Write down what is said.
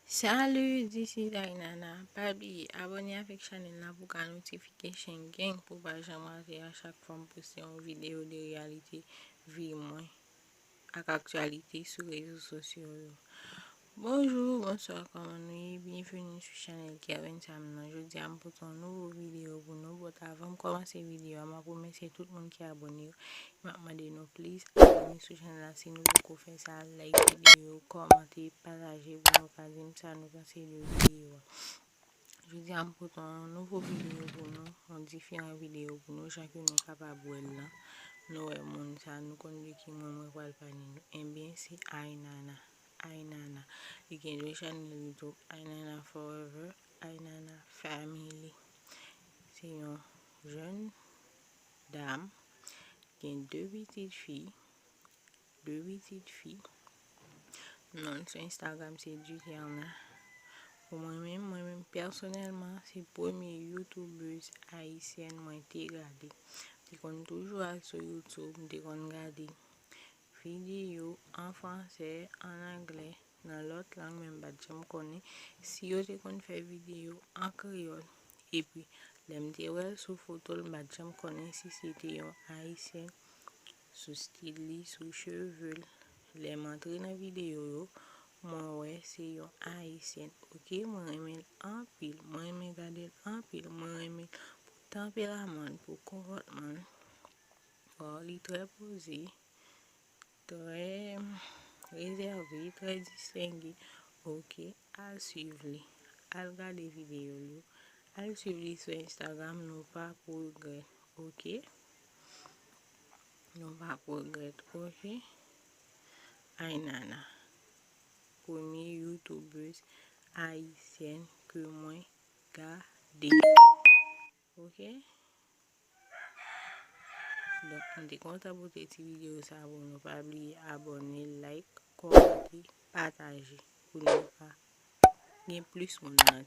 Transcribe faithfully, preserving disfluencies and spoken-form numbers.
Salut, this is Ainana. Pa bliye abòne avèk chanèl la pou ka notification gang pou pa janm rate a chak fwa m poste yon videyo de reyalite vi mwen ak aktyalite sou rezo sosyo yo. Bonjou, bonswa, kòman nou ye? Byenveni sou chanèl Kervin Sam nan. Jodi a m pote yon nouvo videyo pou nou, but avan m kòmanse videyo a, m ap remèsye tout moun ki abòne yo. M ap mande nou please abòne sou chanèl la si nou poko fè sa, like videyo, kòmante, pataje pou nou ka di m sa nou panse de videyo a. Jodi a m pote yon nouvo videyo pou nou, yon diferan videyo pou nou, jan ke nou kapab wè l lan. Nou wè moun sa, nou konn de ki moun mwen pral pale nou. Ebyen, se Ainana. Ainana. Li gen de chanèl YouTube, Ainana Forever, Ainana Family. Se yon jèn dam, gen de pitit fi, de pitit fi. Non l sou Instagram se Duterna. Pou mwen menm, mwen menm pèsonèlman, se premye youtubèz ayisyèn mwen te gade. M te konn toujou al sou YouTube, m te konn gade videyo an fransè, an anglè, nan lòt lang, men m pa t janm konnen si yo te konn fè videyo an kreyòl. Epi, lè m te wè l sou foto l, m pa t janm konnen si se te yon ayisyèn, sou stil li, sou cheve l. Lè m antre nan videyo yo, mwen wè se yon ayisyèn. Oke, mwen renmen l anpil, mwen renmen gade l anpil, mwen renmen l pou tanperaman l, pou konpòtman l. Waw, li trè poze, trè rezève, trè distenge. Oke, al swiv li, al gade videyo l yo, al swiv li sou Instagram, nou pa pou regrèt, oke? Nou pa pou regrèt, oke? Ainana, premye youtubèz ayisyèn ke mwen gade, oke? Donk, m te kontan pote ti videyo sa pou nou. Pa bliye abòne, like, kòmante, pataje pou nou ka gen plis moun nan